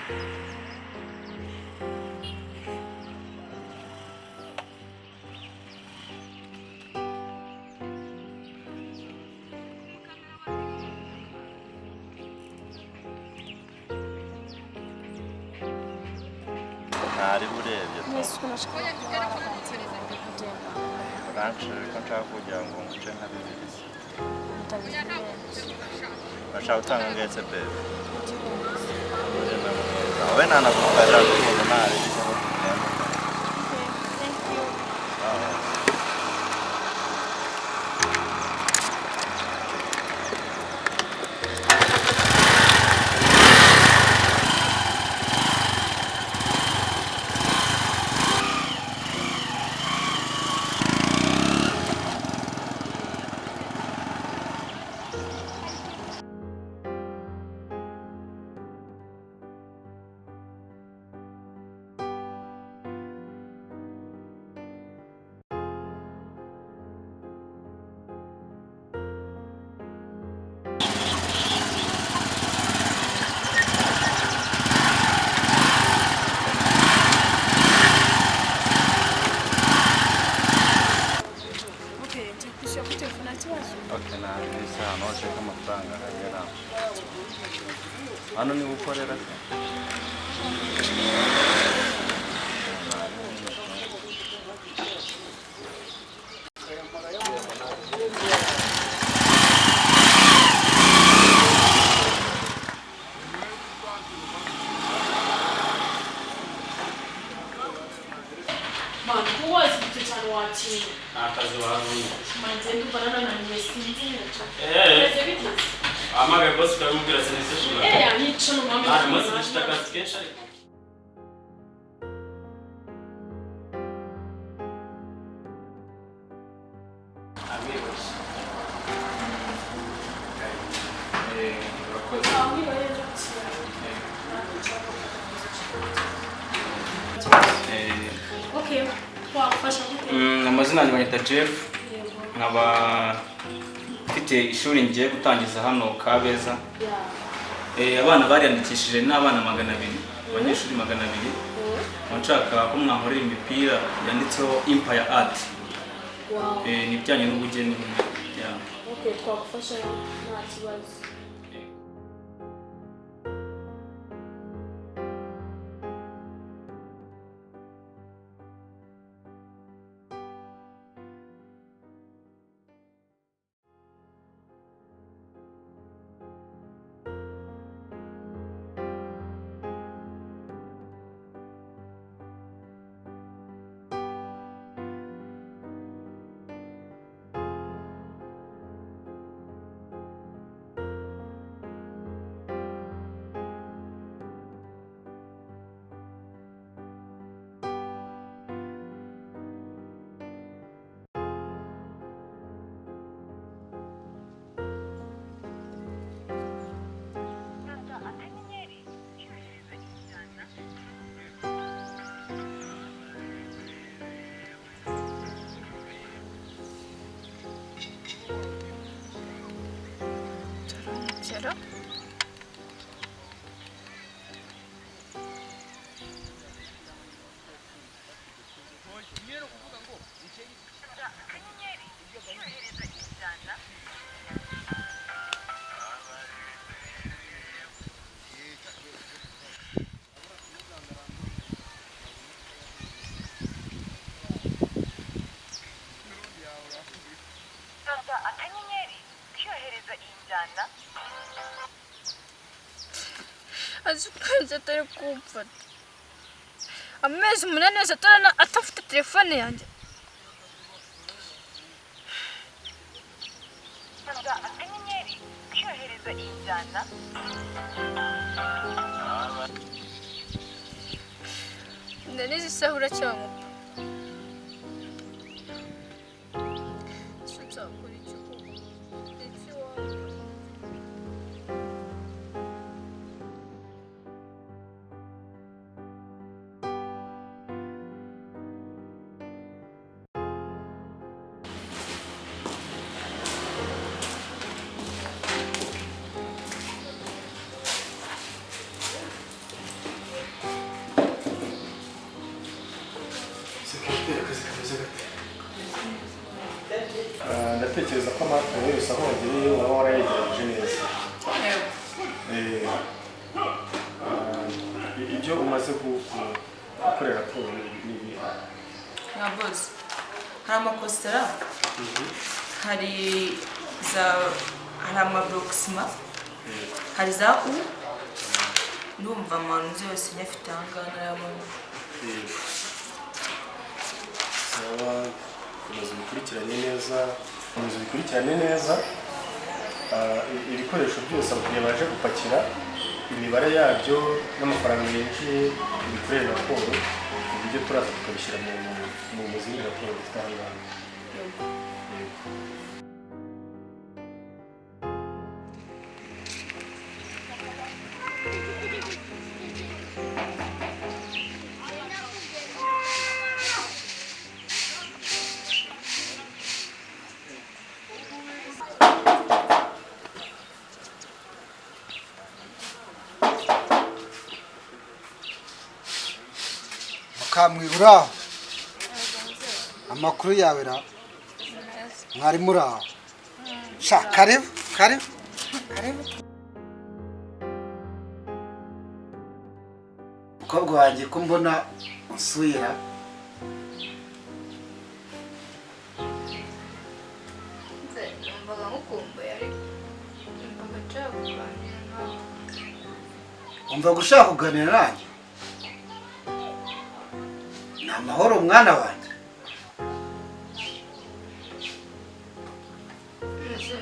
Ntari urebye. Mwese ukuntu ashaka kugenda. Uranshe ko nshaka kugira ngo nguce nka bibiri se. Ndabizi. Bashaka gutanga ngetse bebe. Ugenda neza. Wowe ntanagufasha n'umuntu ntari cyangwa tugenda. Thank you. Okay, ngiye kwishyura kuri telefone, nta kibazo. Okay, nta isaha ntushake amafaranga aragera. Hano niba ukorera se? Mani, kuba wazibutse cyane wakira. Nta kazi wahabonye. Mani, ngenda umva nananiwe sinzira. Eh. Meze bite? Wahamagaye bosi ukabimubwira sinzi. Eh, yanyica n'umwami. Nta munsi dufite akazi kenshi ariko. Amigos. Urakoze. Okay, wafasha gute? Amazina yanjye banyita Jeff, Yego. nkaba mfite ishuri ngiye gutangiza hano Kabeza. Yeah. Abana bariyandikishije ni abana 200, abanyeshuri 200. Nkaba nshaka ko mwankorera imipira yanditseho Empire Art. Wow. Ni ibijyanye n'ubugeni. Yeah. Okay, twagufasha nta kibazo. Turongera. Azi ukwezi atari kumfata. Amezi 8 yose atarana atafite telefone yanjye. Nanize isaha uracyankupa. Ese nzakora iki koko? Ndetse iwawe. Akazi kameze gate? Ndatekereza ko amakaro yose aho wagereye waba warayegereje neza. Ibyo umaze gukorera raporo ni ibihe? Nka boss, hari amakositara, hari za, hari amaburokisima, hari za u, ndumva amantu yose nyafite ahangaha narayabona. Sawa, komeza ubikurikirane neza, komeza ubikurikirane neza. Ibikoresho byose abakiriya baje gupakira, imibare yabyo n'amafaranga yinjiye, ubikorere raporo ku buryo turaza tukabishyira mu zindi raporo dufite aha ngaha. Yego. Mukamwi, uraho? Amakuru yawe ra? Mwari muraho? Sha, karibu karibu karibu. Mukobwa wanjye, ko mbona unsuyira? Nze numvaga nkukumbuye, ariko numvaga nshaka kuganira nawe. Umva, gushaka kuganira nanjye ni amahoro, mwana wanjye? Nze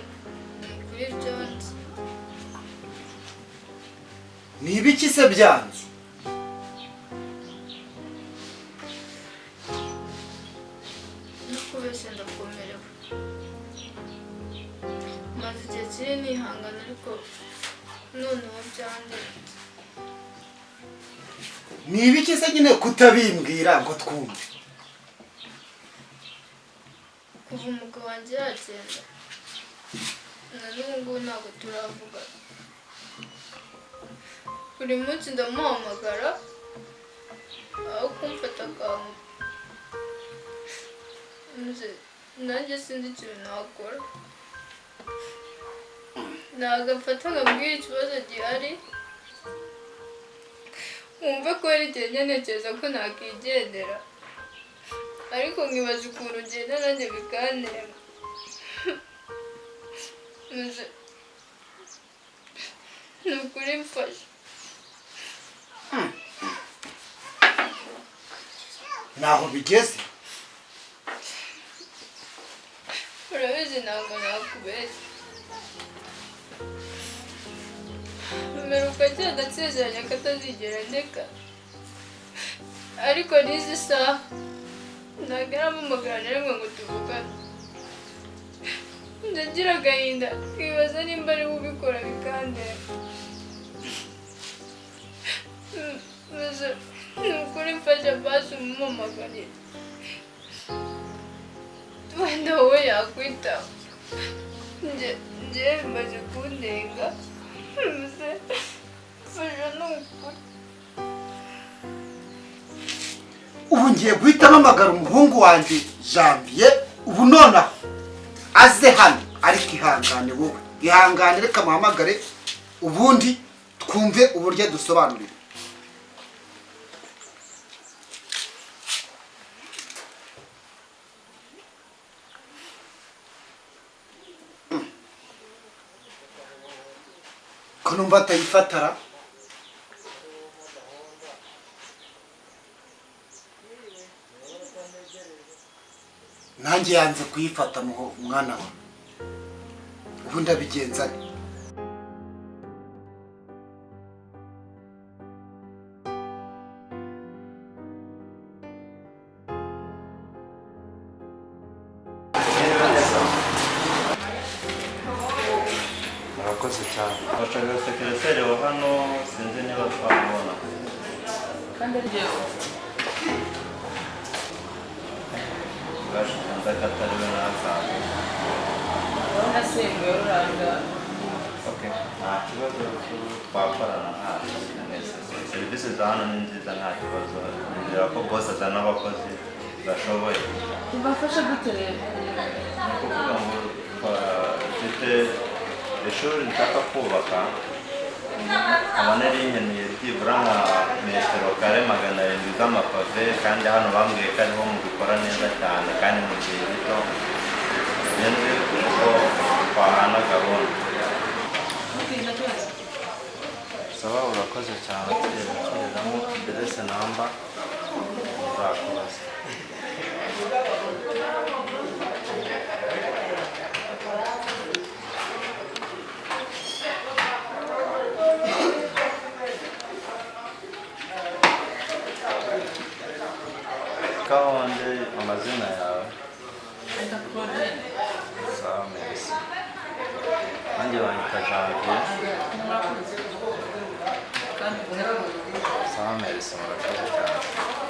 ni kuri Jones. Ni ibiki se byanze? No kubeshya, ndakomerewe. Maze igihe kinini nihangana, ariko noneho byandenze. Ni ibiki se nyine kutabimbwira ngo twumve? Kuva umugabo wanjye yagenda, na n'ubu ngubu ntabwo turavugana. Buri munsi ndamuhamagara, aho kumfata akantu. Nanjye sinzi ikintu nakora. Ntabwo amfata ngo ambwire ikibazo gihari, wumve ko hari igihe njya ntekereza ko nakwigendera, ariko nkibaza ukuntu ngenda nanjye bikantemba. Maze ni ukuri, mfasha. Ntaho bigeze. Urabizi, ntabwo nakubeshya. Mperuka agenda ansezeranya ko atazigera ndeka, ariko n'izi saha ntabwo arampamagara na rimwe ngo tuvugane. Ndagira agahinda, nkibaza nimba ari we ubikora, bikantera. Maze ni ukuri mfasha, basi umumpamagarire, wenda wowe yakwitaba. Njye bimaze kundenga. Maze mfasha, ni ukuri. Ubu ngiye guhita mpamagara umuhungu wanjye Janvier ubu nonaha, aze hano. Ariko ihangane wowe, ihangane, reka muhamagare ubundi twumve uburyo dusobanurira. Ko numva atayifatara? Nanjye yanze kuyifata. Mu mwana wawe, ubu ndabigenza nte? Murakoze cyane. Bashaka sekereteri wa hano, sinzi niba twamubona. Kandi ari jyewe. Bwashize ko atari we nasanze. Urabona asembuye ruranga. Okay, nta kibazo, twakorana, nta kibazo. Serivisi za hano ni nziza, nta kibazo. Nizera ko boss azana abakozi. Bashoboye. Tubafashe gute rero? Ni ukuvuga ngo mfite ishuri nshaka kubaka, nkaba nari nkeneye byibura nka metero kare 700 z'amapave, kandi hano bambwiye ko ariho mubikora neza cyane kandi mu gihe gito. Sinzi uko twahana gahunda. Okay, nta kibazo. Saba, urakoze cyane. Tugenda tunyuramo aderese, namba nzakubaza. Kahonde, amazina yawe? Reka Claudine. Sawa, merci. Nanjye banyita Janvier. Murakoze. Kandi Sawa, merci, murakoze cyane.